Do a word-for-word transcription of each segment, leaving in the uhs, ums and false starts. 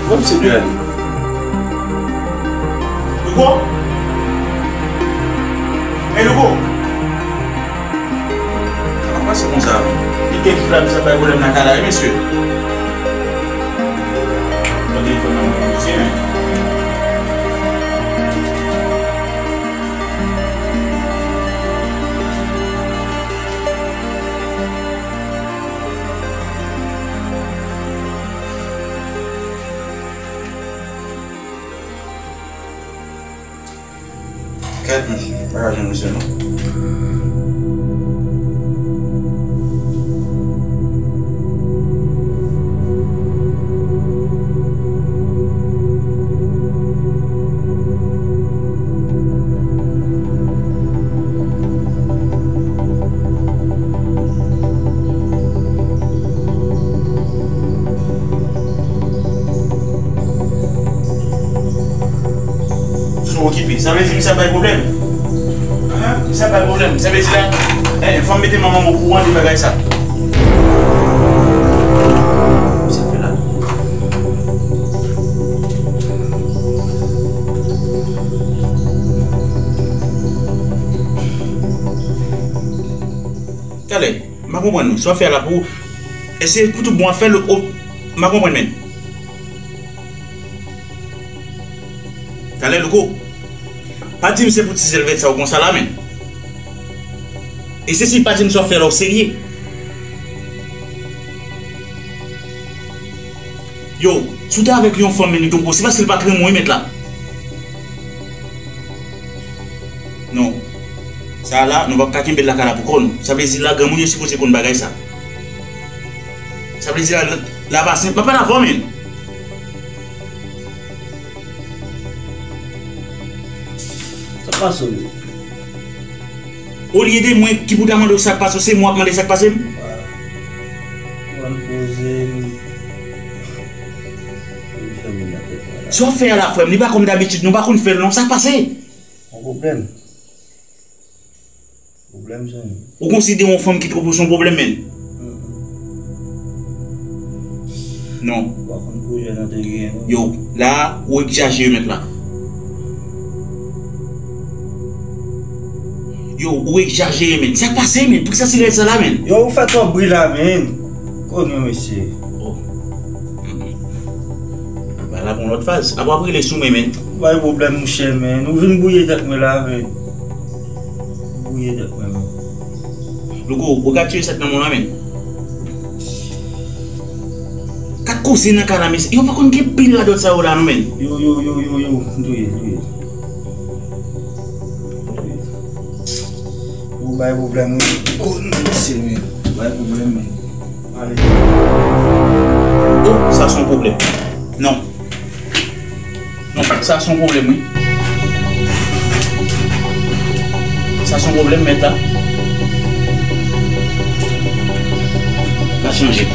Bon, se de ane. Louko? Hey, Louko! Sa pa pase konsa, non. Li gen jou la, misye ap bay pwoblèm nan kay la, wi, mesye. Pran telefòn nan, mwen, mesye, men. Kèt, mesye, m pa ka jwenn misye, non. Sou okipe. Sa vle di misye ap bay pwoblèm? Hein? Misye ap bay pwoblèm. Sa vle di la, eh, fò m mete manman m okouran de bagay sa. Misye ap fè la. Talè, m pa konprann ou. Sa w ap fè a la pou, èske pou tout bon w ap fè l, o, m pa konprann, men. Talè, Louko, pa di m se pou ti zèl vèt sa w konsa la, men. E se si pa di m sa w ap fè la, w serye. Yo, si w te avèk yon fanm, men li tonbo, se paske l pa t renmen w, wi, mèt la. Non. Sa a la, nou p ap ka kenbe l lakay la pou kò nou. Sa vle di la, granmoun yo sipoze konn bagay sa. Sa vle di la, la, la pa senp. M ap pale avè w, men. Sa pase w? Olye de mwen ki pou ta mande w sa k pase w, se mwen w ap mande sa k pase m? Ou ann poze m. Ou fè moun nan tèt mwen la. Sa w ap fè a la, frè m, li pa kòm dabitid, nou pa konn fè l non. Sa k pase? Yon pwoblèm. Pwoblèm, zanmi. Ou konsidere yon fanm ki twonpe w se yon pwoblèm, men? Mm-mm. Non. Ou pa konn pwojè nan te gen, non. Yo, la, ou egzajere, mèt la. Yo, ou egzajere, men. Sa k pase, men? Poukisa se rèd sa la, men? Yo, ou fè twòp bri la, men. Konn yo, mesye. Oh. Mm-mm. Bagay la pran lòt faz. Apa w ap rele sou mwen, men. Bay pwoblèm, monchè, men. Ou vin bwouye tèt mwen la, men. Ou bwouye tèt mwen, men. Louko, ou ka tiye sèt nan mwen la, men. Kat koze nan kay la, mesye. Yo pa konn gen pil radòt sa yo la, non, men. Yo, yo, yo, yo, yo. M touye, m touye. M touye. Ou bay pwoblèm, wi. Oh, non, mesye, men. Bay pwoblèm, men. Ale. Oh, sa se yon pwoblèm. Non. Non, sa se yon pwoblèm, wi. Sa se yon pwoblèm, mèt la. N a chanje.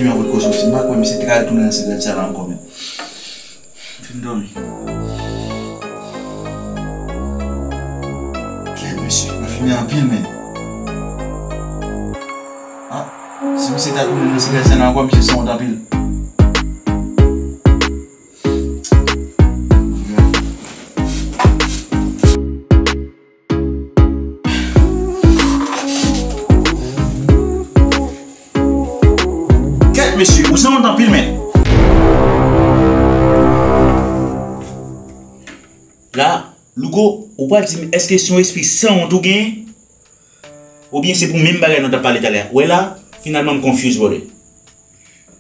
Yon kote koze w, si m pa kwè misye te ka retounen nan sigarèt sa la ankò, men. M fin dòmi. Kèt, mesye, m ap fimen anpil, men. Ah, si misye ta tounen nan sigarèt sa la ankò, misye sanwont anpil. Kèt, mesye, ou sanwont anpil, men. La, Louko, ou pral di m, èske se yon espri sanwont ou genyen? Oubyen se pou menm bagay nou t ap pale talè a? Ou wè la, finalman m confuse, brother.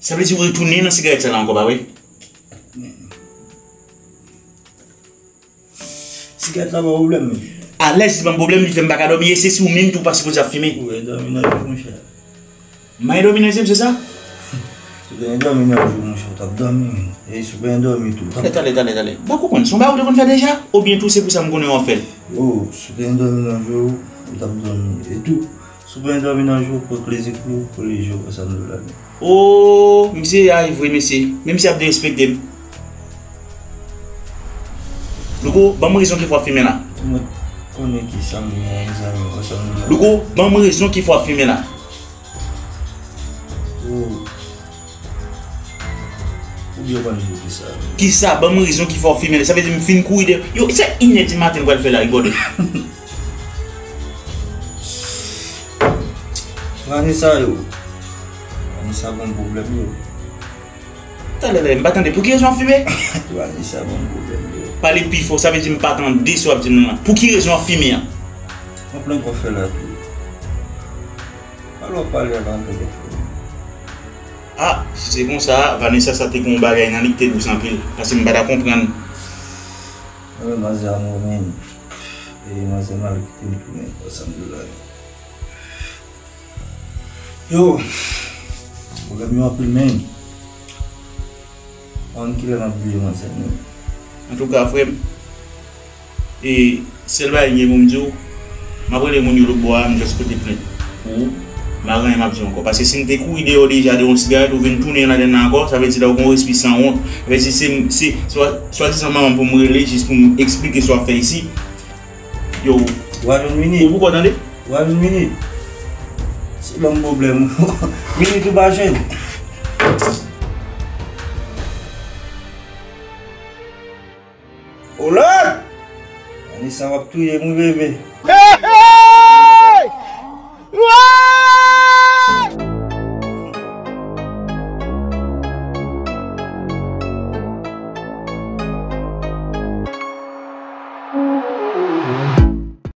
Sa vle di ou retounen nan sigarèt sa la ankò, pa vre? Sigarèt la pa pwoblèm, men. Alèz li pa pwoblèm, li fè m pa ka dòmi, e se si ou menm tou pa sipoze ap fimen. Ou wè dòmi nan je, monchè. M pa dòmi nan je m, se sa? Si w te dòmi nan je, monchè, ou t ap dòmi, men. E si w pa dòmi tou, ou t ap... Talè, talè, talè, talè. M pa konprann, se yon bagay ou te konn fè deja? Oubyen tou se pou sa m konnen w ap fè l? Yo, si w te dòmi nan je, ou t ap dòmi. E tou, si w pa dòmi nan je, ou pran klezikli, ou kole je, ou fè sa m di w la. Oh, misye ay vre, mesye. Men misye ap derespekte m. Louko, ban m rezon ki fè w ap fimen la. Mwen konnen ki sa m gen, mezanmi, ansanm nan. Louko, ban m rezon ki fè w ap fimen la. Oh. Ou byen konn di ki sa. Ki sa, ban m rezon ki fè w ap fimen la. Sa vle di m fin kouri de. Yo, se inè di maten m pral fè la, brother. Vanessa yo. Vanessa ban m pwoblèm yo. Talè, talè, m pa tande. Pou ki rezon w ap fimen? Vanessa ban m pwoblèm yo. Pale pi fò, sa vle di m pa tande sa w ap di m nan. Pou ki rezon w ap fimen an? Mwen plenk w ap fè la tou. Pale w ap pale a la, mwen plenk w ap fè. Ah, si se konsa, Vanessa sa te gen yon bagay nan li ki te dous anpil. Paske m pa ta konprann. Mwen menm manzè a mò, men. E manzè m al kite m tounen, ansanm de la. Yo, pwoblèm yo anpil, men. Ann kilè m ap bliye manzè m, men. Antouka, frè m, e sèl bagay m gen pou m di w, m ap rele moun yo lòtbò a, m just pote plent pou ou. M pa gen anyen m ap di w ankò. Paske si m te kouri deyò deja de yon sigarèt, ou vin tounen ladann nan ankò, sa vle di la ou gen yon espri sanwont. Sa vle di se, se swa, swadizan manman m pou m rele jis pou m eksplike sa w ap fè isi. Yo. Ou pa jwenn Mini? Ou poko tande? Ou pa jwenn Mini? Se ban m pwoblèm. Mini tou pa jwenn. O Lòd! Vanessa w ap touye m wi, bebe.